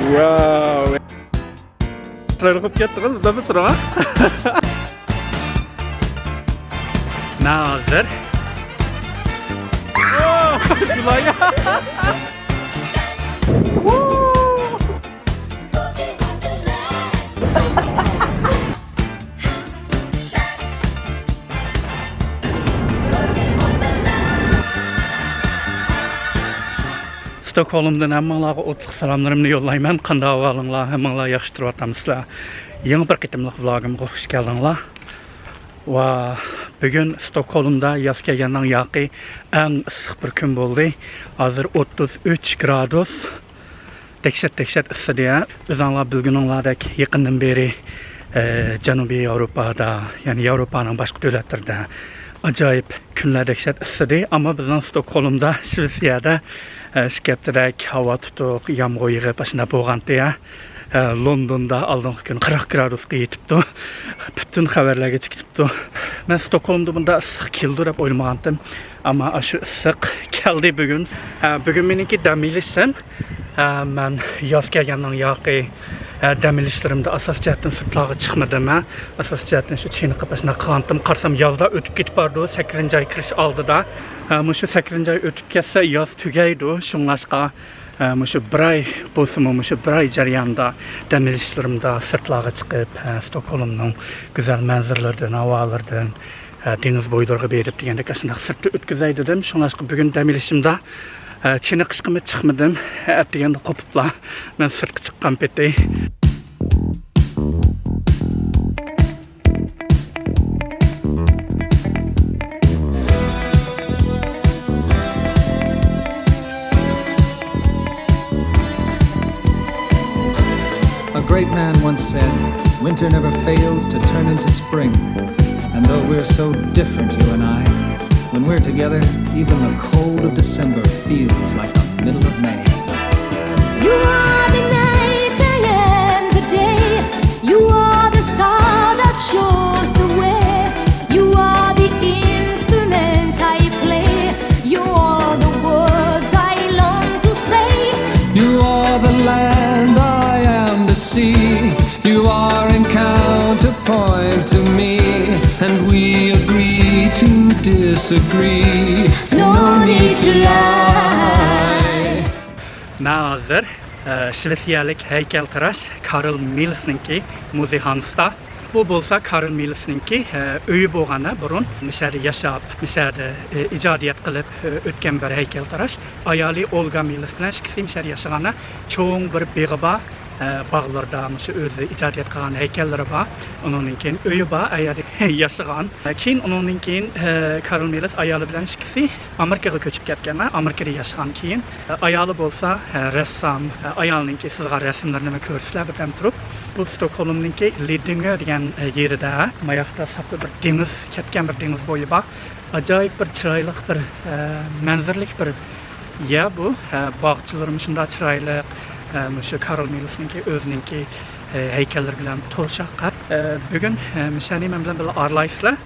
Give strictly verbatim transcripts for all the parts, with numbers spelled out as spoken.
Wow. چىرايلىق بولۇپ كەتتىڭىز، دەپ تۇرۇڭ. مەن ھازىر. ستوكھولمدىن ھەممىڭلارغا ئوتلۇق سالاملىرىمنى يوللايمەن. قانداق ئەھۋالىڭلار؟ ھەممىڭلار ياخشى تۇرۇۋاتامسىلەر؟ يېڭى بىر قېتىملىق ۋلوگىمغا خۇش كەلدىڭلار. ۋا، بۈگۈن ستوكھولمدا ياز كەلگەننىڭ ياقى ئەڭ ئىسسىق بىر كۈن بولدى. ھازىر ئوتتۇز ئۈچ گرادۇس. دەھشەت، دەھشەت ئىسسىدى، ھە. ئۆزۈڭلار بىلگىنىڭلاردەك يېقىندىن بېرى، ئە، جەنۇبىي ياۋروپادا، يەنى ياۋروپانىڭ باشقا دۆلەتلىرىدە ئاجايىپ كۈنلەر دەھشەت ئىسسىدى. ئەمما بىزنىڭ ستوكھولمدا، شىۋېتسىيەدە، ئە، ئىككى ھەپتىدەك ھاۋا تۇتۇق، يامغۇر يېغىپ، ئاشۇنداق بولغانتى، ھە. ئە، لوندوندا ئالدىنقى كۈن قىرىق گرادۇسقا يېتىپتۇ. پۈتۈن خەۋەرلەرگە چىقىپ مەن ستوكھولمدا بۇنداق ئىسسىق كېلىدۇ دەپ ئويلىمىغانتىم. ئەمما ئاشۇ ئىسسىق كەلدى بۈگۈن. ھە، بۈگۈن مېنىڭكى دەم ئېلىش سەن. ھە، مەن ياز كەلگەننىڭ ياقى، ھە، دەم ئېلىشلىرىمدا ئاساسىي جەھەتتىن سىرتلارغا چىقمىدىم، ھە. ئاساسىي جەھەتتىن شۇ چېنىقىپ ئاشۇنداق قىلغانتىم. قارىسام يازدا ئۆتۈپ كېتىپ بارىدۇ، سەككىزىنچى ئاي كىرىش ئالدىدا. ھە، مۇشۇ سەككىزىنچى ئاي ئۆتۈپ كەتسە ياز تۈگەيدۇ. شۇڭلاشقا ھە، مۇشۇ بىر ئاي بولسىمۇ، مۇشۇ بىر ئاي جەريانىدا دەم ئېلىشلىرىمدا سىرتلارغا چىقىپ، ھە، ستوكھولمنىڭ گۈزەل مەنزىرىلىرىدىن، ھاۋالىرىدىن، ھە، دېڭىز بويلىرىغا بېرىپ دېگەندەك ئاشۇنداق سىرتتا ئۆتكۈزەي دېدىم. شۇڭلاشقا بۈگۈن دەم ئېلىشىمدا، ھە، چېنىقىشقىمۇ چىقمىدىم. ھە، ئەتىگەندە قوپۇپلا مەن سىرتقا چىققان پېتى. A great man once said, "Winter never fails to turn into spring." And though we're so different, you and I, when we're together, even the cold of December feels like the middle of May. You are the night, I am the day. You are the star that shows the way. You are the instrument I play. You are the words I long to say. You are the land, I am the sea. You are in counterpoint to me, and we agree to disagree. No need to lie. مەن ھازىر، ئە، شىۋېتسىيەلىك ھەيكەلتىراش كارل مىلسنىڭكى مۇزېيخانىسىدا. بۇ بولسا كارل مىلسنىڭكى، ئە، ئۆيى بولغان، بۇرۇن مۇشەدە ياشاپ، مۇشەدە، ئە، ئىجادىيەت قىلىپ، ئە، ئۆتكەن بىر ھەيكەلتىراش. ئايالى ئولگا مىلس بىلەن ئىككىسى مۇشەدە ياشىغان. چوڭ بىر بېغى بار، ئە، باغلىرىدا مۇشۇ ئۆزى ئىجادىيەت قىلغان ھەيكەللىرى بار. ئۇنىڭدىن كېيىن ئۆيى بار، ئەيەردە ياشىغان. كېيىن ئۇنىڭدىن كېيىن، ئە، كارل مىلس ئايالى بىلەن ئىككىسى ئامېرىكىغا كۆچۈپ كەتكەن، ئامېرىكىدا ياشىغان كېيىن. ئايالى بولسا، ھە، رەسسام، ھە، ئايالىنىڭكى سىزغان رەسىملىرىنى كۆرىسىلەر بىردەم تۇرۇپ. بۇ ستوكھولمنىڭكى لىدىڭگۆ دېگەن، ھە، يېرىدە، ماياقتا ساپلا بىر دېڭىز، كەتكەن بىر دېڭىز بويى بار. ئاجايىپ بىر چىرايلىق بىر، ھە، مەنزىرىلىك بىر يەر بۇ. ھە، باغچىلىرىمۇ شۇنداق چىرايلىق، ھە، مۇشۇ كارل مىلسنىڭكى ئۆزىنىڭكى، ھە، ھەيكەللىرى بىلەن تولشاق قات. ھە، بۈگۈن، ھە، مۇشەنى مەن بىلەن بىللە ئارىلايسىلەر.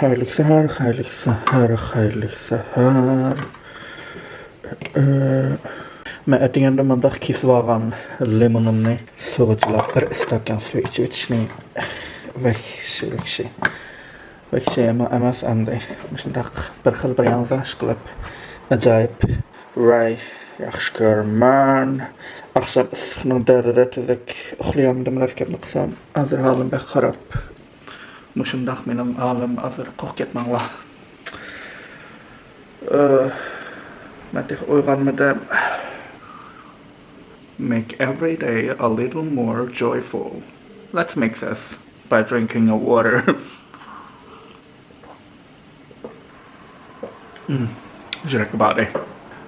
خەيرلىك سەھەر، خەيرلىك سەھەر، خەيرلىك سەھەر. ئى، مەن ئەتىگەندە مۇنداق كېسىۋالغان لىمونۇمنى سۇغا چىلاپ، بىر ئىستاكان سۇ ئىچىۋېتىشنى ۋەھشىي، ۋەھشىي، ۋەھشىي ئەمەس ئەمدى. مۇشۇنداق بىر خىل، بىر ياڭزا ئىش قىلىپ، ئاجايىپ. ۋاي، ياخشى كۆرىمەن. ئاخشام ئىسسىقنىڭ دەردىدە تۈزۈك ئۇخلىيالمىدىم، راست گەپنى قىلسام. ھازىر ھالىم بەك خاراب. مۇشۇنداق مېنىڭ ھالىم، ھازىر قورقۇپ كەتمەڭلار. ئى، مەن تېخى ئويغانمىدىم. Make every day a little more joyful. Let's make this by drinking a water. Hmm, يۈرەككە باردى.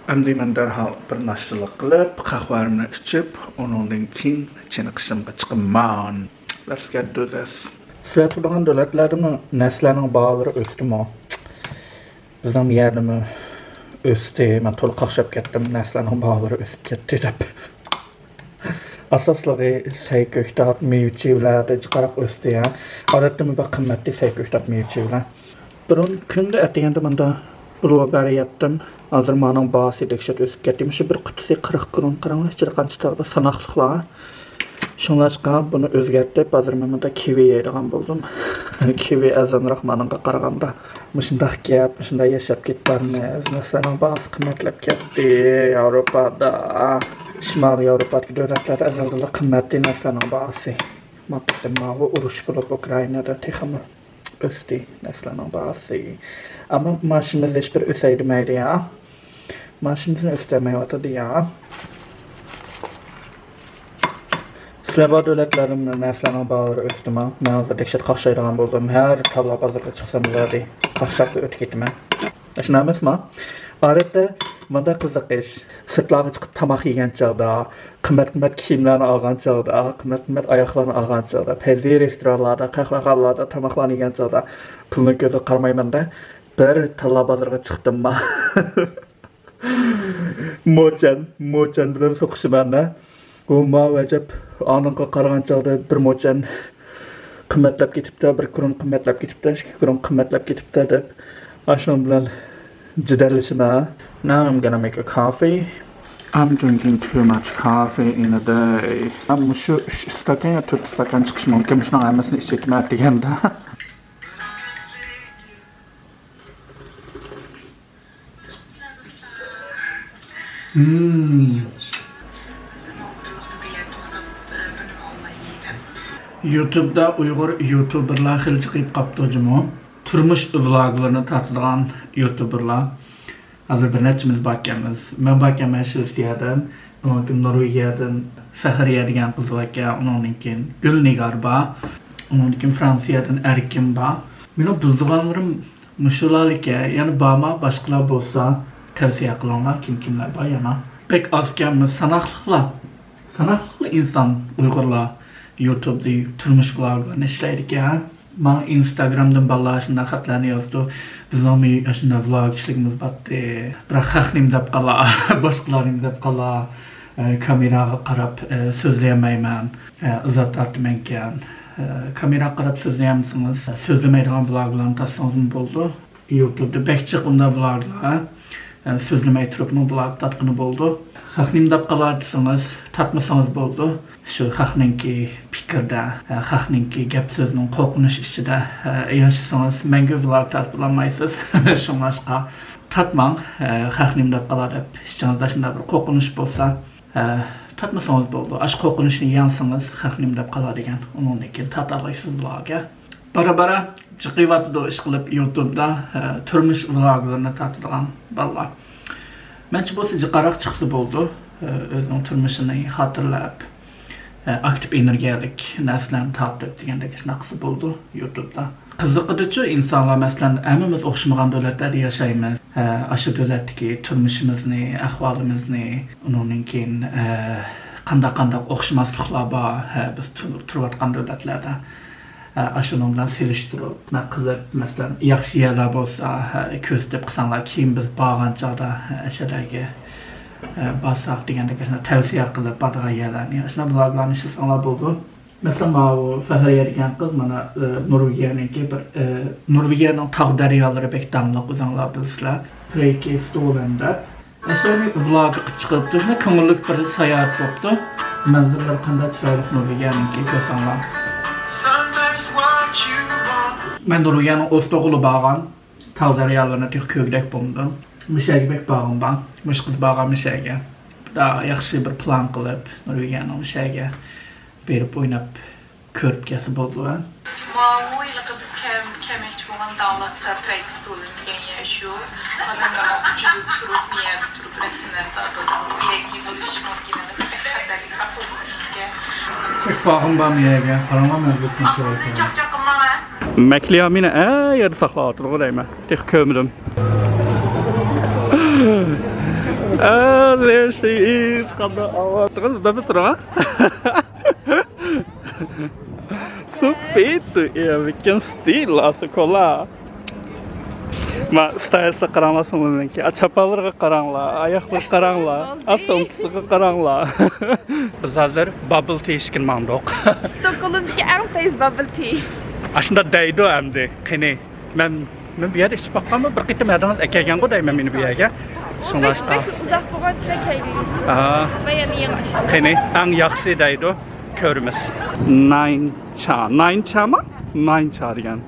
ئەمدى مەن دەرھال بىر ناشتىلىق قىلىپ، قەھۋەمنى ئىچىپ، ئۇنىڭدىن كېيىن چېنىقىشىمغا چىقىمەن. Let's get to this. سىلەر تۇرىدىغان دۆلەتلەردىمۇ نەرسىلەرنىڭ باھالىرى ئۆستىمۇ؟ بىزنىڭ بۇ يەردىمۇ ئۆستى. مەن تولا قاقشاپ كەتتىم، نەرسىلەرنىڭ باھالىرى ئۆسۈپ كەتتى دەپ. ئاساسلىقى سەي، كۆكتات، مېۋە-چېۋىلەر جىقراق ئۆستى، ھە. ئادەتتىمۇ بەك قىممەتتى سەي، كۆكتات، مېۋە-چېۋىلەر. بۇرۇن كۈندە ئەتىگەندە ماندا بلوبېرى يەتتىم. ھازىر مانىڭ باھاسى دەھشەت ئۆسۈپ كەتتى. مۇشۇ بىر قۇتىسى قىرىق كرون، قاراڭلار، ئىچىدە قانچە تال بار، ساناقلىقلار. شۇڭلاشقا بۇنى ئۆزگەرتىپ، ھازىر مەن مۇندا كىۋى يەيدىغان بولدۇم. كىۋى ئەرزانراق مانىڭغا قارىغاندا. مۇشۇنداق گەپ، مۇشۇنداق ياشاپ كېتىپ بارىمىز. نەرسىلەرنىڭ باھاسى قىممەتلەپ كەتتى ياۋروپادا. شىمالىي ياۋروپادىكى دۆلەتلەردە ئەزەلدىنلا قىممەتتى نەرسىلەرنىڭ باھاسى. ماقۇل، ماۋۇ ئۇرۇش بولۇپ ئۇكرائىنادا تېخىمۇ ئۆستى نەرسىلەرنىڭ باھاسى. ئەمما مائاشىمىز ھېچبىر ئۆسەي دېمەيدۇ يا. مائاشىمىزنى ئۆستۈرمەيۋاتىدۇ يا. سىلەر بار دۆلەتلەردىمۇ نەرسىلەرنىڭ باھالىرى ئۆستىمۇ؟ مەن ھازىر دەھشەت قاقشايدىغان بولدۇم. ھەر تاللا بازىرىغا چىقسام بولاتتى. قاقشاپلا ئۆتۈپ كېتىمەن. ئاشۇنداق ئەمەسمۇ؟ ئادەتتە مۇنداق قىزىق ئىش. سىرتلارغا چىقىپ تاماق يېگەن چاغدا، قىممەت قىممەت كىيىملەرنى ئالغان چاغدا، قىممەت قىممەت ئاياغلارنى ئالغان چاغدا، پەيزى رېستورانلاردا، قەھۋەخانىلاردا تاماقلارنى يېگەن چاغدا پۇلنىڭ كۆزىگە قارىمايمەن-دە، بىر تاللا بازىرىغا چىقتىمما؟ موچەن، موچەن بىلەن سوقۇشىمەن-دە. ئۇ ماۋۇ ئەجەب، ئانىڭغا قارىغان چاغدا بىر موچەن قىممەتلەپ كېتىپتۇ، بىر كرون قىممەتلەپ كېتىپتۇ، ئىككى كرون قىممەتلەپ كېتىپتۇ دەپ، ئاشۇنىڭ بىلەن جېدەللىشىمەن. Now I'm gonna make a coffee. I'm drinking too much coffee in a day. مۇشۇ ئۈچ ئىستاكان يا تۆت ئىستاكان چىقىشى مۇمكىن. مۇشۇنىڭ ھەممىسىنى ئىچىۋېتىمەن دېگەندە. Hmm. يۇتۇبدا ئۇيغۇر يۇتۇبېرلار خېلى جىقىيىپ قاپتۇ جۇمۇ. تۇرمۇش ۋلوگلىرىنى تارتىدىغان يۇتۇبېرلار. ھازىر بىر نەچچىمىز باركەنمىز. مەن باركەنمەن شىۋېتسىيەدىن، ئۇنىڭدىن كېيىن نورۋېگىيەدىن سەھەرىيە دېگەن قىز باركەن، ئۇنىڭدىن كېيىن گۈلنىگار بار، ئۇنىڭدىن كېيىن فرانسىيەدىن ئەركىن بار. مېنىڭ بىلىدىغانلىرىم مۇشۇلار ئىكەن، يەنە بارمۇ؟ باشقىلار بولسا تەۋسىيە قىلىڭلار، كىم كىملەر بار يەنە. بەك ئازكەنمىز، ساناقلىقلا، ساناقلىقلا ئىنسان، ئۇيغۇرلار يۇتۇبدا تۇرمۇش ۋلوگلىرىنى ئىشلەيدىكەن. ماڭا ئىنستاگرامدىن بالىلار شۇنداق خەتلەرنى يازىدۇ. بىزنىڭمۇ ئاشۇنداق ۋلوگ ئىشلىگىمىز بارتتى. بىراق خەق نېمە دەپ قالا، باشقىلار نېمە دەپ قالا، ئە، كامېراغا قاراپ، ئە، سۆزلىيەلمەيمەن، ئە، ئىزا تارتىمەنكەن. ئە، كامېراغا قاراپ سۆزلىيەلمىسىڭىز، سۆزلىمەيدىغان ۋلوگلارنى تارتسىڭىزمۇ بولىدۇ. يۇتۇبدا بەك جىق ئۇنداق ۋلوگلار، ئە، سۆزلىمەي تۇرۇپمۇ ۋلوگ تارتقىلى بولىدۇ. خەق نېمە دەپ قالا دېسىڭىز، تارتمىسىڭىز بولىدۇ. شۇ خەقنىڭكى پىكرىدە، خەقنىڭكى گەپ سۆزىنىڭ قورقۇنچ ئىچىدە ياشىسىڭىز، مەڭگۈ ۋلوگ تارتىپ بولالمايسىز. شۇڭلاشقا تارتماڭ، خەق نېمە دەپ قالا دەپ ئىچىڭىزدە شۇنداق بىر قورقۇنچ بولسا، تارتمىسىڭىز بولىدۇ. ئاشۇ قورقۇنچنى يەڭسىڭىز، خەق نېمە دەپ قالا دېگەن، ئۇنىڭدىن كېيىن تارتالايسىز ۋلوگ. بارا-بارا جىقىيىۋاتىدۇ، ئىشقىلىپ يۇتۇبدا، ئە، تۇرمۇش ۋلوگلىرىنى تارتىدىغان بالىلار. مەنچە بولسا جىقراق چىقسا بولىدۇ، ئە، ئۆزىنىڭ تۇرمۇشىنى خاتىرىلەپ، ئە، ئاكتىپ ئېنېرگىيەلىك نەرسىلەرنى تارتىپ دېگەندەك شۇنداق قىلسا بولىدۇ يۇتۇبدا. قىزىقىدۇچۇ ئىنسانلار، مەسىلەن، ھەممىمىز ئوخشىمىغان دۆلەتلەردە ياشايمىز. ئە، ئاشۇ دۆلەتتىكى تۇرمۇشىمىزنى، ئەھۋالىمىزنى، ئۇنىڭدىن كېيىن، ئە، قانداق، قانداق ئوخشىماسلىقلار بار، ھە، بىز تۇر-، تۇرۇۋاتقان دۆلەتلەردە. ئاشۇنىڭ بىلەن سېلىشتۇرۇپ، نە قىلىپ، مەسىلەن، ياخشى يەرلەر بولسا، ھە، كۆرسىتىپ قىلساڭلار، كېيىن بىز بارغان چاغدا، ھە، ئەشەلەرگە، ھە، بارساق دېگەندەك، ئاشۇنداق تەۋسىيە قىلىپ، بارىدىغان يەرلەرنى، ئاشۇنداق ۋلوگلارنى ئىشلىسەڭلار بولىدۇ. مەسىلەن، ماۋۇ سەھەرىيە دېگەن قىز مانا، ئى، نورۋېگىيەنىڭكى بىر، ئى، نورۋېگىيەنىڭ تاغ دەريالىرى بەك داڭلىق، ئۆزۈڭلار بىلىسىلەر. پرېيكىستولەن دەپ. ئەسلى ۋىلوگ قىلىپ چىقىپتۇ. شۇنداق كۆڭۈللۈك بىر ساياھەت بوپتۇ. مەنزىرىلىرى قانداق چىرايلىق نورۋېگىيەنىڭكى، كۆرسەڭلار. مەن نورۋېگىيەنىڭ ئوسلوغىلا بارغان. تاغ دەريالىرىنى تېخى كۆرگۈدەك بولمىدىم. مۇشۇ يەرگە بەك بارغۇم بار. مۇشۇ قىز بارغان مۇشۇ يەرگە. خۇدا ياخشى بىر پىلان قىلىپ، نورۋېگىيەنىڭ مۇشۇ يەرگە بېرىپ ئويناپ كۆرۈپ كەلسە بولىدۇ. ماۋۇ ھېلىقى بىز كەم-، كەلمەكچى بولغان داڭلىق پرېيكىستولىن دېگەن يەر شۇ. ئادەملەر ئۇچىدا تۇرۇپ، مۇ يەردە تۇرۇپ رەسىملەرنى تارتىدۇ. بۇ يەرگە يىغىلىش مۇمكىن ئەمەس. بەك خەتەرلىك، بەك قورقۇنچلۇق ئىكەن. بەك باغرىم بار مۇ يەرگە. قاراڭلار، مەن بىر تۇنجى چاقچاق قىلماڭ، ھە؟ مەكلىيامىنى ئە يەردە ساقلاۋاتىدىغۇ دەيمەن. تېخى كۆرمىدىم. Ah, there she is. قانداق ئاۋاتىدىغۇ؟ دەپ تۇرۇڭ، ھە؟ So fit to every can steal، ئاسا كولا. ما ستايلسىغا قاراڭلار، سىڭلىمنىڭكى. ئا، چاپانلىرىغا قاراڭلار، ئاياقلىرىغا قاراڭلار، ئا، سومكىسىغا قاراڭلار. بىز ھازىر بابل تى ئىچكىلى ماڭدۇق. ستوكھولمدىكى ئەڭ تېز بابل تى. ئاشۇنداق دەيدۇ ئەمدى. قېنى، مەن، مەن بۇ يەردە ئىچىپ باققانمۇ؟ بىر قېتىم ھەدىڭىز ئەكەلگەنغۇ دەيمەن مېنى بۇ يەرگە. شۇڭلاشقا. بەك ئۇزاق بولغان سىلەر كەينىگە. ئا. مەن يەنە يېڭى ئاچتىم. قېنى، ئەڭ ياخشىسى دەيدۇ. كۆرىمىز. ناينچا. ناينچامۇ؟ ناينچا دېگەن.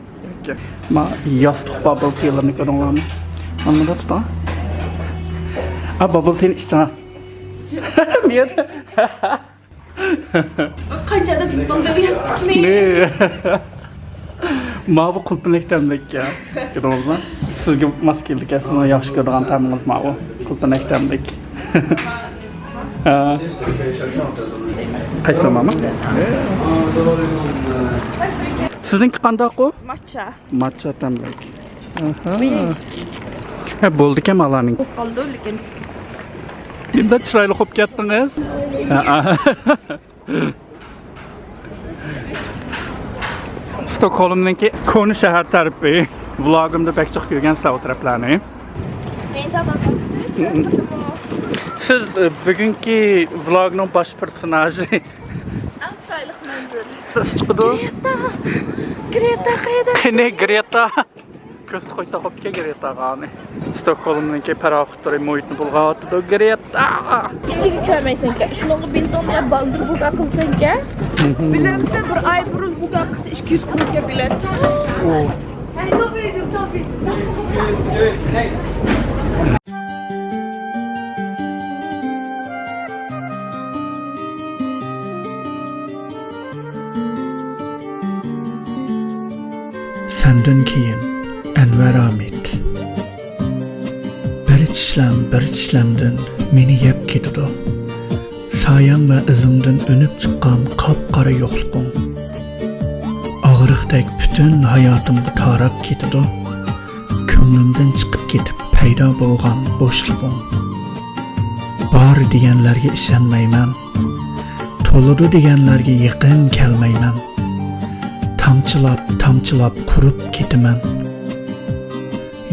ما ياستۇق بابل تىلىرىنى كۆردۈڭلارمۇ؟ مانا بۇنى تۇتۇڭ. ئا، بابل تىنى ئىچىڭ. نېمە؟ قانچە ئادەم تۇتۇپ بولدى ياستۇقنى؟ نېمە؟ ماۋۇ قۇلپىنەك تەملىك ئىكەن. كۆردىڭىزمۇ؟ سىزگە ماس كېلىدىكەن، سىزنىڭ ياخشى كۆرىدىغان تەمىڭىز ماۋۇ. قۇلپىنەك تەملىك. ھە. قايسى ماما؟ سىزنىڭكى قانداق ئۇ؟ ماتچا. ماتچا تەملىك. ئاھا. ھە، بولدىكەن مالارنىڭ. بولۇپ قالدى لېكىن. نېمىدەك چىرايلىق بولۇپ كەتتىڭىز؟ ھە. ستوكھولمنىڭكى كونا شەھەر تەرىپى. ۋلوگىمدا بەك جىق كۆرگەنسىلەر ئۇ تەرەپلەرنى. سىز، ئە، بۈگۈنكى ۋلوگنىڭ باش پېرسوناژى. ئەڭ چىرايلىق مەنزىرە. سىز چىقىدۇ. گرېتا! گرېتا قەيەردە؟ قېنى گرېتا؟ كۆرسىتىپ قويساق بوپتىكەن گرېتاغا ئانى. ستوكھولمنىڭكى پاراخوتلىرى مۇھىتنى بۇلغاۋاتىدۇ. گرېتا! ئىچىگە كىرمەيسەنكەن. شۇنىڭغا بىلېتىڭنى يا بالدۇر بۇكا قىلسەنكەن. بىلەمسەن، بىر ئاي بۇرۇن بۇكا قىلسا ئىككى يۈز كرونكەن بىلەت. ئۇ. سەندىن كېيىن ئەنۋەر ئامىت. بىر چىشلەم، بىر چىشلەمدىن مېنى يەپ كېتىدۇ. سايەڭ ۋە ئىزىڭدىن ئۈنۈپ چىققان قاپقارا يوقلۇقۇڭ. ئاغرىقتەك پۈتۈن ھاياتىمغا تاراپ كېتىدۇ. كۆڭلۈمدىن چىقىپ كېتىپ پەيدا بولغان بوشلۇقۇڭ. بار دېگەنلەرگە ئىشەنمەيمەن. تولىدۇ دېگەنلەرگە يېقىن كەلمەيمەن. تامچىلاپ، تامچىلاپ قۇرۇپ كېتىمەن.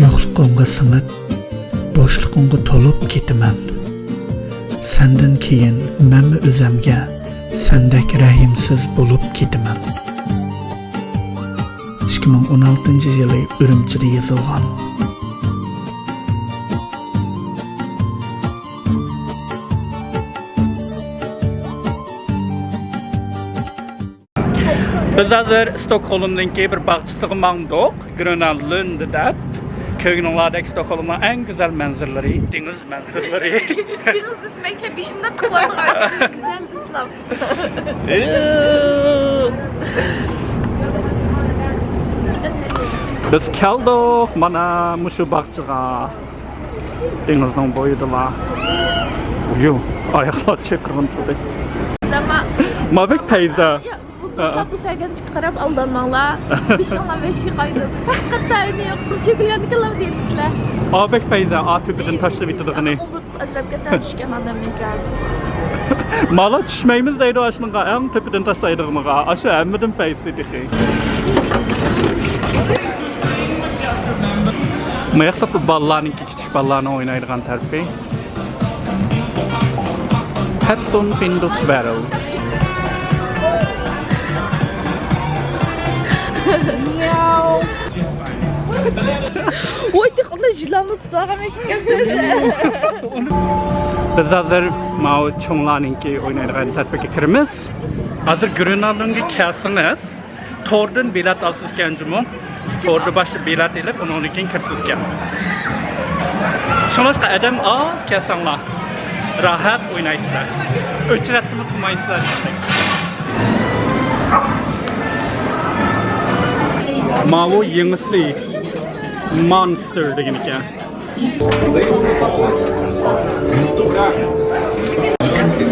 يوقلۇقۇڭغا سىڭىپ، بوشلۇقۇڭغا تولۇپ كېتىمەن. سەندىن كېيىن مەنمۇ ئۆزەمگە سەندەك رەھىمسىز بولۇپ كېتىمەن. ئىككى مىڭ ئون ئالتىنچى يىلى ئۈرۈمچىدە يېزىلغان. بىز ھازىر ستوكھولمنىڭكى بىر باغچىسىغا ماڭدۇق، گرۆنەن لۇند دەپ. كۆرگىنىڭلاردەك ستوكھولمنىڭ ئەڭ گۈزەل مەنزىرىلىرى، دېڭىز مەنزىرىلىرى. دېڭىز دېسە مەن كېلىپ بېشىمدا تۇرۇۋالىدىغان گۈزەل قىزلار. بىز كەلدۇق مانا مۇشۇ باغچىغا. دېڭىزنىڭ بويىدىلا. ئۇيۇ، ئاياغلار چېقىرغىن تۇردى. ما بەك پەيزا. بۇ دوستلار، بۇ سەگەنچىگە قاراپ ئالدانماڭلار. بېشىڭلار ۋەھشىي قايىدۇ. پەقەت تەيىنى يوق. بىر چۆگىلەرنىكىنلا زېرىكىسىلەر. ئا، بەك پەيزا. ئا، تۆپىدىن تاشلىۋېتىدىغىنى. ئومۇرتقىسى ئاجراپ كەتتى، چۈشكەن ئادەمنىڭكى ھازىر. مالا چۈشمەيمىز دەيدۇ ئاشۇنىڭغا، ئەڭ تۆپىدىن تاشلايدىغىنىغا. ئاشۇ ھەممىدىن پەيزى تېخى. ماياقساپ بالىلارنىڭكى، كىچىك بالىلارنىڭ ئوينايدىغان تەرىپى. Hudson Findus Barrel. ۋاي، تېخى ئۇنداق يىلاننى تۇتۇۋالغان ئىكەنسىز. بىز ھازىر ماۋۇ چوڭلارنىڭكى ئوينايدىغان تەرىپىگە كىرىمىز. ھازىر گرېنادلۇندىن كەلسىڭىز، توردىن بېلەت ئالىسىز ئىكەن جۇمۇ. توردا باشتا بېلەت ئېلىپ، ئۇنىڭدىن كېيىن كىرىسىز ئىكەن. شۇڭلاشقا ئادەم ئاز كەلسەڭلار، راھەت ئوينايسىلەر. ئۆچرەتنىمۇ قىلمايسىلەر. ماۋۇ يېڭىسى، مونستېر دېگەن ئىكەن.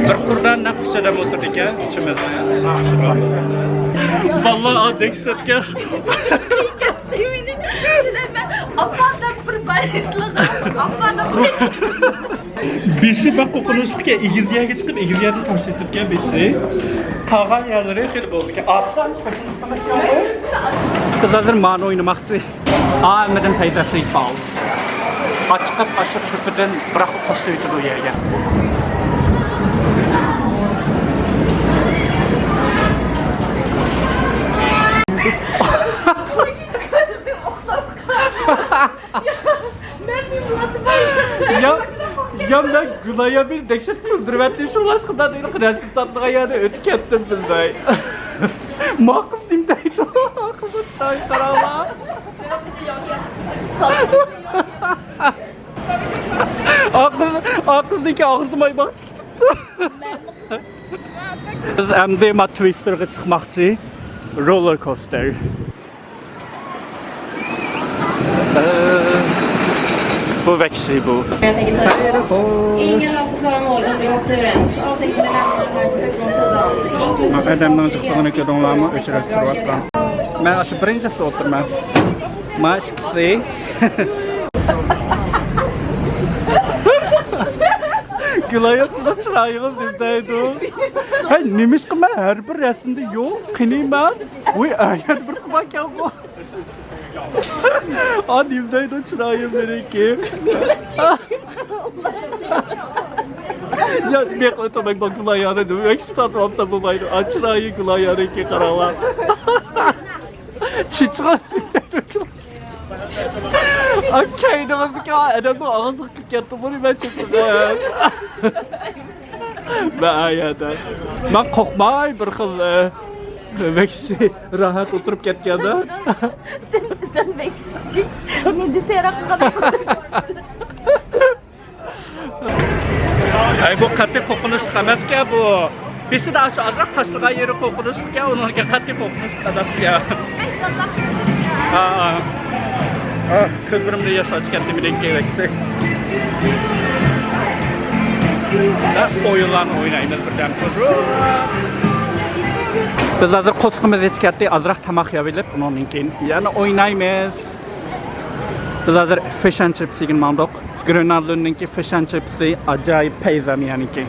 بىر قۇردا نەق ئۈچ ئادەم ئولتۇرىدىكەن، ئۈچىمىز. بالىلار دەھشەتكە. ئاپا دەپ بىر بالىسىلىق، ئاپا دەپ. بېشى بەك قورقۇنچلۇقكەن، ئېگىز يەرگە چىقىپ، ئېگىز يەردىن تاشلىتىپكەن بېشى. قالغان يەرلىرى خېلى بولىدىكەن. ئارقىسىدىن بىز ھازىر مانى ئوينىماقچى. ھەممىدىن پەيزە فرىي فال. ئاچىقىپ ئاشۇ تۆپىدىن بىراقلا تاشلىۋېتىدۇ يەرگە. يا، يا مەن گۈلايا بىر دەھشەت كۈلدۈرۈۋەتتى، شۇڭلاشقا مەن ھېلىقى رەسىم تارتىدىغان يەردىن ئۆتۈپ كەتتىم بىلمەي. ما قىز نېمە دەيدۇ؟ قىزغا چىرايى قاراڭلار. ئاقىز، ئاقىزنىڭكى ئاغزىماي باقچى كېتىپتۇ. بىز ئەمدى ما توي ستورىغا چىقماقچى. روللېر كوستېر. بۇ ۋەھشىي بۇ. ئادەمنىڭ جىقلىقىنى كۆردۈڭلارمۇ؟ ئۆچرەتتۈرۈۋاتقان. مەن ئاشۇ بىرىنچىسىدە ئولتۇرىمەن. ما ئىككىسى. گۈلايا، سىزنىڭ چىرايىڭىز نېمە دەيدۇ؟ ھەي، نېمىشقا مەن ھەر بىر رەسىمدە يوق؟ قېنى مەن؟ ۋۇي، ئەگەر بىر خۇدا كەلغۇ. ئا، نېمە دەيدۇ چىرايىم مېنىڭكى؟ يا، مېقى تۆمەك باق گۇلايانى دېمەك، شۇ تارتىۋالسام بولمايدۇ. ئا، چىرايى گۇلايانىڭكى قاراڭلار. چېچىغا. ئا، كەينىڭىزدىكى ئادەمنىڭ ئاغزىغا كىرىپ كەتتى، بۇنى مەن چېچىغا. مەن ئا يەردە. مەن قورقماي بىر خىل، ئە، ۋەھشىي راھەت ئولتۇرۇپ كەتكەندە. سەن، سەن ۋەھشىي. مېدىتېرا قىلغان. ئەي، بۇ قەتئىي قورقۇنچلۇق ئەمەسكەن بۇ. بېشىدا ئاشۇ ئازراق تاشلىغان يېرى قورقۇنچلۇقكەن، ئۇنىڭكى قەتئىي قورقۇنچلۇق ئەمەسكەن. ھا، ھا. ھا، كۆزلىرىمدە ياش ئاچىپ كەتتى مېنىڭكى ۋەھشىي. ھە، ئويۇنلارنى ئوينايمىز بىردەم تۇرۇپ. بىز ھازىر قورسىقىمىز ئېچىپ كەتتى، ئازراق تاماق يەۋېلىپ، ئۇنىڭدىن كېيىن يەنە ئوينايمىز. بىز ھازىر فىش ئەند چىپس يېگىلى ماڭدۇق. گرېنادلۇندىنكى فىش ئەند چىپسى ئاجايىپ پەيزەم يەنىكى.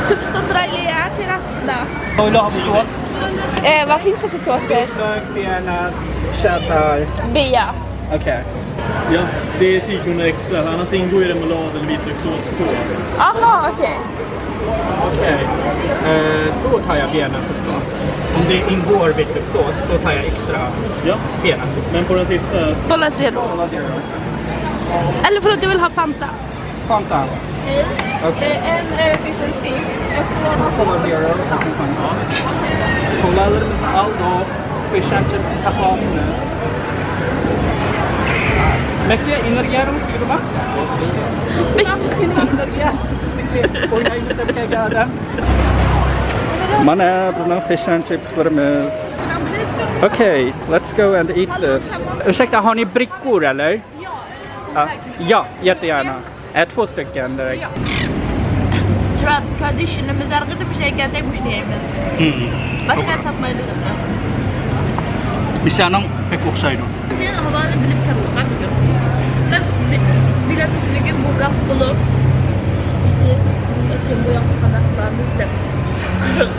تۆپىسىدە ئولتۇرايلى يا، تېرراسىدا. ئە، ۋا فىنگس فىش سوسى. بىيەنە، شاتاي. بىيە. Okay. Ja, det är tio kronor extra, annars ingår ju remoulad eller vitlökssås på. Aha, okej. Okej. Eh, då tar jag bearnaisesås. Om det ingår vitlökssås, då tar jag extra. Ja. Bearnaisesås. Men på den sista? Cola Zero. Cola Zero. Eller förlåt, jag vill ha Fanta. Fanta. Okej. Eh, en, eh, fish and chips. Cola Zero. Kolalarımızı aldık. Fish and chips saqlamını. Mekliye, energiyamız gibi bak. Energiya. Oynayın, tabii ki adam. Mana bizning fish and chipslarimiz. Okay, let's go and eat this. Ursäkta, har ni brickor eller? Ja, jättegärna. Ett, två stycken direkt. Tra-, traditionimiz ھەر قېتىم بىر شەي كەلسەك مۇشۇنى يەيمىز. باشقا يەر ساتمايدۇ دەپ. بىشانىڭ بەك ئوخشايدۇ. سەن ھاۋانى بىلىپ تاپتۇق بۈگۈن. مەن بىلەت ئۈچۈن بۇ گەپ قىلىپ، بۇ ياقتا قانداق قىلارمىز دەپ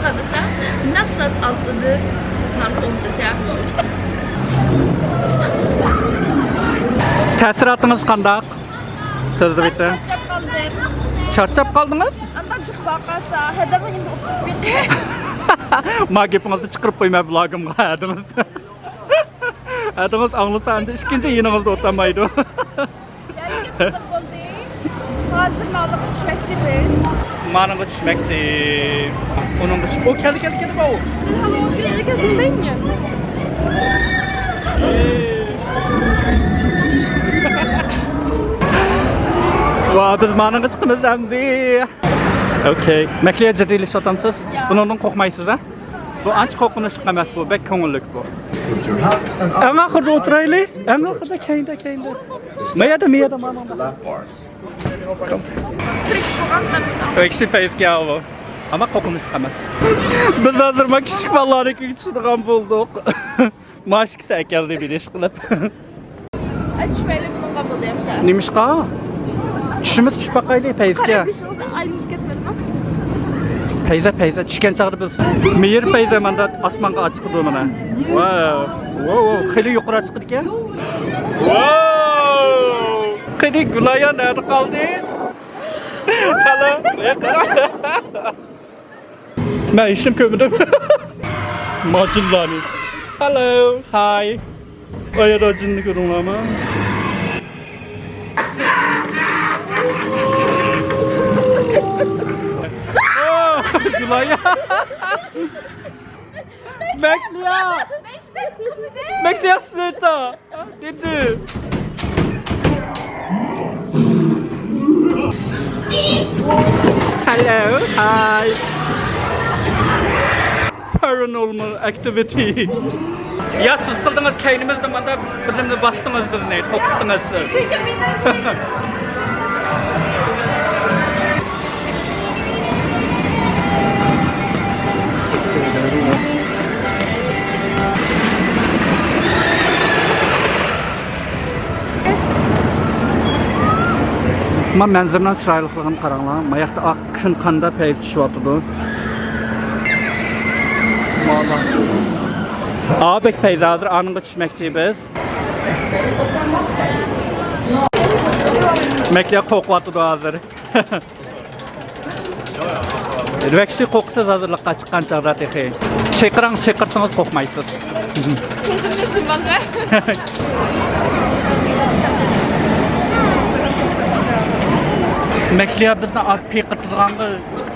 قارىسام، نەق سائەت ئالتىدىن سائەت ئونغىچە. تەسىراتىڭىز قانداق؟ سۆزلىۋېتىڭ. چارچاپ قالدىم. چارچاپ قالدىڭىز؟ باقاسا، ھەدەمنىڭ يېنىدا ئولتۇرۇپ بېقىڭ. ما گېپىڭىزنى چىقىرىپ قويماي ۋلوگىمغا ھەدىڭىز. ھەدىڭىز ئاڭلىسا، ئەمدى ئىككىنچى يېنىڭىزدا ئولتۇرمايدۇ. يەرگە تۇتۇپ بولدى. ھازىر مانىڭغا چۈشمەكچى بىز. مانىڭغا چۈشمەكچى. ئۇنىڭغا چۈش-، ئۇ كەلدى، كەلدى، كەلدى، باۋۇ. ۋا، بىز مانىڭغا چىقىمىز ئەمدى. ئوكەي. مەكلىيە جىددىيلىشىۋاتامسىز؟ ياق. بۇنىڭدىن قورقمايسىز، ھە؟ بۇ ئانچە قورقۇنچلۇق ئەمەس بۇ، بەك كۆڭۈللۈك بۇ. ئەڭ ئاخىرىدا ئولتۇرايلى، ئەڭ ئاخىرىدا، كەينىدە، كەينىدە. مەيەردە، مەيەردە، مانا. ئۆكسى پەيزگە ئۇ. ئەمما قورقۇنچلۇق ئەمەس. بىز ھازىر ما كىچىك بالىلارنىڭكىگە چۈشىدىغان بولدۇق. ماشكىسى ئەكەلدى بىر ئىش قىلىپ. ئەي، چۈشمەيلى بۇنىڭغا بولدى ئەمسە. نېمىشقا؟ چۈشىمىز چۈشۈپ باقايلى پەيزگە. قارا بېشىڭىز ئايلىنىپ كەتمىدىمۇ؟ پەيزە، پەيزە، چۈشكەن چاغدا بىز. مېيىر پەيزە ماندا ئاسمانغا ئاچىقىدۇ مانا. ۋاو، ۋاو، ۋاو، خېلى يۇقىرى ئاچىقىدىكەن. ۋاو! قېنى گۈلايا نەدە قالدى؟ قالا، قارا. مەن ھېچنېمە كۆرمىدىم. ماجىنلارنى. Hello, hi. ئايادا جىننى كۆردۈڭلارمۇ؟ ئوه، گۈلايا. مەكلىيا. مەكلىيا سۈتا. دېدى. Hello, hi. Paranormal activity. يا، سىز قىلدىڭىز، كەينىمىزدە مانا بىرنېمىنى باستىڭىز بىزنى، توختىتىڭىز سىز. ما مەنزىرىنىڭ چىرايلىقلىقىنى قاراڭلار. ما ياقتا ئاق كۈن قاندا پەيز چۈشۈۋاتىدۇ. مانا. ئا، بەك پەيز ھازىر ئانىڭغا چۈشمەكچى بىز. مەكلىيا قورقۇۋاتىدۇ ھازىر. ۋەھشىي قورقىسىز ھازىرلىققا چىققان چاغدا تېخى. چېقىرىڭ، چېقىرسىڭىز قورقمايسىز. كۆزۈمنى يۇماڭ. مەكلىيا بىزنى ئاپ پىقىرتىدىغانغا،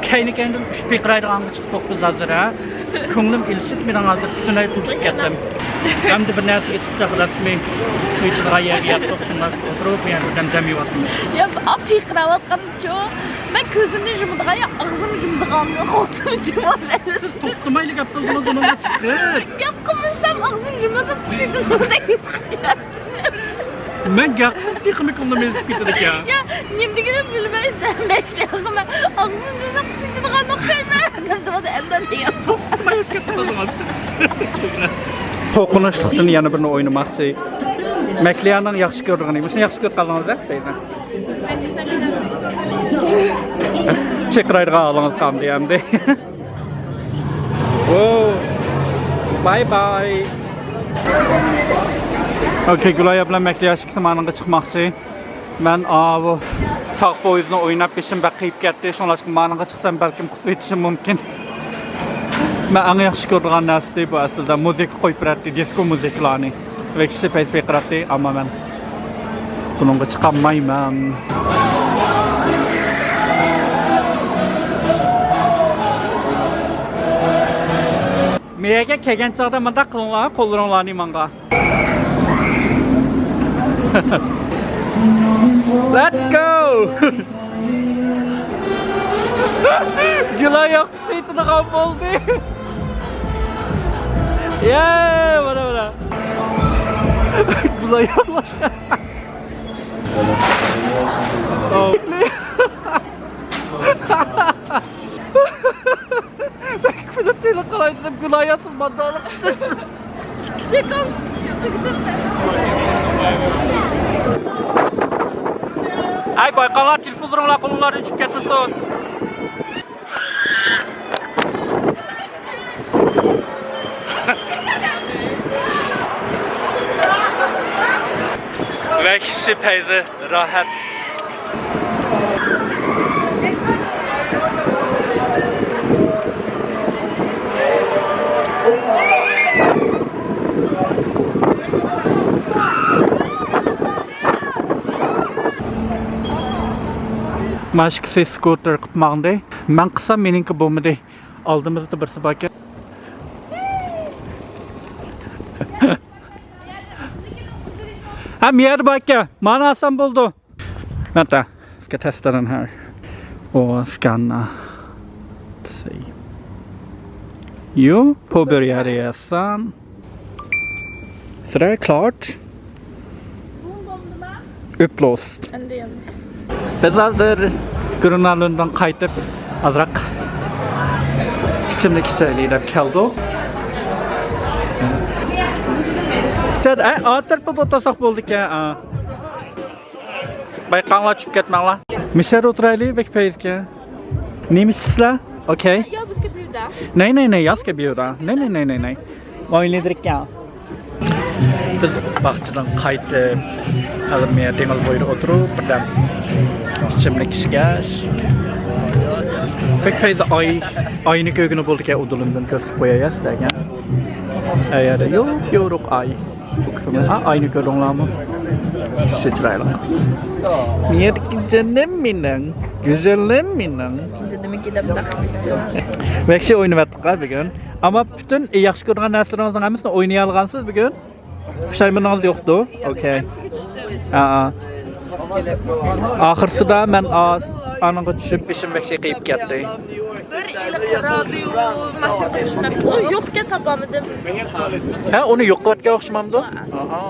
كەينى-كەينىدىن ئۈچ پىقىرايدىغانغا چىقتۇق بىز ھازىر، ھە؟ كۆڭلۈم ئېلىشىپ، مېنىڭ ھازىر پۈتۈنلەي تۇيۇشۇپ كەتتىم. ئەمدى بىر نەرسىگە چىقساق رەسمىي سۇ ئىچىدىغان يەرگە يەتتۇق، شۇڭلاشقا ئولتۇرۇپ يەنە بىردەم دەم ئېلىۋاتىمىز. يا، ئاپ پىقىراۋاتقان چۇ. مەن كۆزۈمنى يۇمىدىغان يا ئاغزىمنى يۇمىدىغاننى خوتۇنۇم جۇمۇپ. سىز توختىمايلا گەپ قىلدىڭىز ئۇنىڭغا چىقىپ. گەپ قىلمىسام ئاغزىمنى يۇمسام چۈشىدىمۇ دەيسىز. مەن گەپ قىلسام تېخىمۇ كۆڭلۈم ئېزىپ كېتىدىكەن. يا، نېمە دېگىنىمنى بىلمەيسەن، مەن ئاغزىمنى يۇمسام چۈشىدىغان ئوخشايمەن دەپ تۇرۇۋاتىمەن ئەمدى دېگەن. توختىماي گەپ قىلدىڭىز. قورقۇنچلۇقتىن يەنە بىرنى ئوينىماقچى. مەكلىيانىڭ ياخشى كۆرىدىغىنى. مۇشۇنى ياخشى كۆرۈپ قالدىڭىز-دە، دەيمەن. چىقىرايدىغان ھالىڭىز قالمىدى ئەمدى. ۋو. باي باي. ئوكەي، گۈلايا بىلەن مەكلىيا ئىككىسى مانىڭغا چىقماقچى. مەن ئاۋۇ تاغ پويىزىنى ئويناپ بېشىم بەك قېيىپ كەتتى. شۇڭلاشقا مانىڭغا چىقسام بەلكىم قۇسۇۋېتىشىم مۇمكىن. مەن ئەڭ ياخشى كۆرىدىغان نەرسىدى بۇ ئەسلىدە. مۇزىكا قويۇپ بېرەتتى، دىسكو مۇزىكىلارنى. ۋەھشىي پەيز پىقىراتتى، ئەمما مەن بۇنىڭغا چىقالمايمەن. مېيەگە كەلگەن چاغدا مۇنداق قىلىڭلار، قوللىرىڭلارنى ماڭا. Let's go! گۈلايا قۇسۇۋېتىدىغان بولدى. يە، مانا، مانا. گۈلايا. بەك كۈلۈپ تېلىقىرايدۇ دەپ گۈلاياسىز ماندالىق. ئىككى سېكۇنت چىقتىم. ئەي بايقاڭلار، تېلېفونلىرىڭلار قولۇڭلاردىن چۈشۈپ كەتمىسۇن. ۋەھشىي پەيزى راھەت. ماشكىسى سكوتېر قىلىپ ماڭدى. مەن قىلسام مېنىڭكى بولمىدى. ئالدىمىزدا بىرسى باركەن. ھەم يەردە باركەن. مانا ئالسام بولدى. Vänta, ska testa den här. Och scanna. Se. Jo, påbörja resan. Så det är klart. Upplåst. بىز ھازىر گرونالوندىن قايتىپ، ئازراق ئىچىملىك ئىچەيلى دەپ كەلدۇق. ئارتىرىپ ئولتۇرساق بولىدىكەن. بايقاڭلار، چۈشۈپ كەتمەڭلار. مىشەدە ئولتۇرايلى، بەك پەيزىكەن. نېمە ئىچىسىلەر؟ ئوكەي. Jag ska bjuda. Nej, nej, nej, jag ska bjuda. Nej, nej, nej, nej, nej. Oyun dricka. بىز باغچىدىن قايتىپ، ھازىر مۇ يەردە دېڭىز بويىدا ئولتۇرۇپ، بىردەم ئىچىملىك ئىچكەچ. بەك پەيزى ئاي، ئاينى كۆرگىلى بولىدىكەن، ئۇدۇلۇمدىن كۆرسىتىپ قوياي سىلەرگە. ئەگەردە يوق، يورۇق ئاي. ھە، ئاينى كۆردۈڭلارمۇ؟ شۇ چىرايلىق. نېمە جېنىم مېنىڭ، گۈزەلىم مېنىڭ. دېدىمكى دەپ تاقىپ. ۋەھشىي ئوينىۋەتتۇق ھە بۈگۈن. ئەمما پۈتۈن ياخشى كۆرىدىغان نەرسىلىرىڭىزنىڭ ھەممىسىنى ئوينىيالىغانسىز بۈگۈن. پۇشايمىنىڭىز يوقتۇ. ئوكەي. ھە، ھە. ئاخىرسىدا مەن ئا-، ئانىڭغا چۈشۈپ، بېشىم ۋەھشىي قېيىپ كەتتى. بىر ئىللىق رادىيو ماشىنا قوشماپتۇ. ئۇ يوقكەن، تاپالمىدىم. ھە، ئۇنى يوقىتىۋەتكەن ئوخشىمامدۇ؟ ئاھا.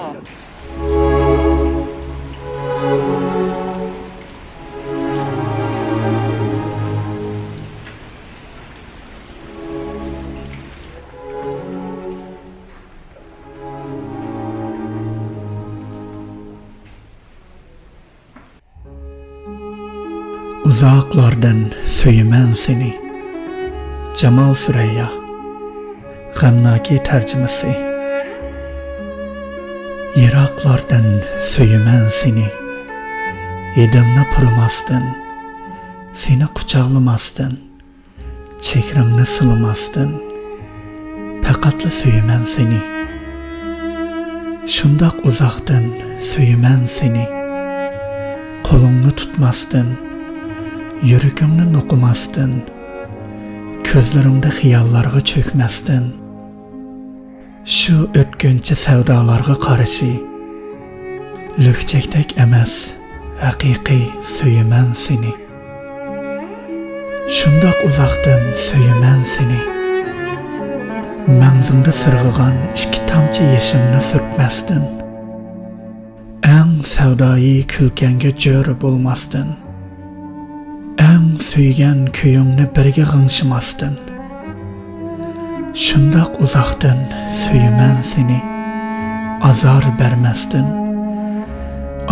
ئۇزاقلاردىن سۆيىمەن سېنى. جامال سۈرەييا. غەمناكى تەرجىمىسى. يىراقلاردىن سۆيىمەن سېنى. ھىدىڭنى پۇرىماستىن، سېنى قۇچاقلىماستىن، چېھرىڭنى سىلىماستىن، پەقەتلا سۆيىمەن سېنى. شۇنداق ئۇزاقتىن سۆيىمەن سېنى. قولۇڭنى تۇتماستىن، يۈرىكىڭنى نوقۇماستىن، كۆزلىرىڭدە خىياللارغا چۆكمەستىن. شۇ ئۆتكۈنچى سەۋدالارغا قارشى، لۈكچەكتەك ئەمەس، ھەقىقىي سۆيىمەن سېنى. شۇنداق ئۇزاقتىن سۆيىمەن سېنى. مەڭزىڭدە سىرغىغان ئىككى تامچە يېشىمنى سۈرتمەستىن. ئەڭ سەۋدايى كۈلكەڭگە جۆر بولماستىن. ئەڭ سۆيگەن كۈيۈڭنى بىرگە غىڭشىماستىن. شۇنداق ئۇزاقتىن سۆيىمەن سېنى. ئازار بەرمەستىن،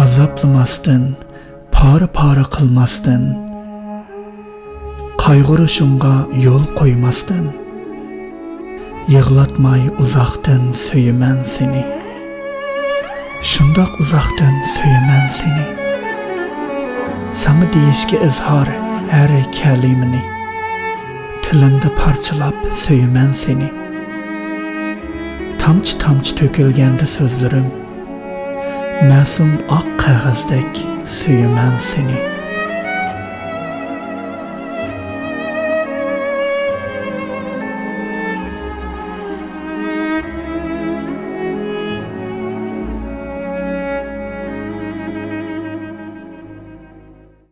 ئازابلىماستىن، پارە-پارە قىلماستىن، قايغۇرۇشۇڭغا يول قويماستىن، يىغلاتماي ئۇزاقتىن سۆيىمەن سېنى. شۇنداق ئۇزاقتىن سۆيىمەن سېنى. ساڭا دېيىشكە ئىزھار ھەر كەلىمىنى، تىلىمدا پارچىلاپ سۆيىمەن سېنى. تامچە-تامچە تۆكۈلگەندە سۆزلىرىم، مەسۇم ئاق قەغەزدەك سۆيىمەن سېنى.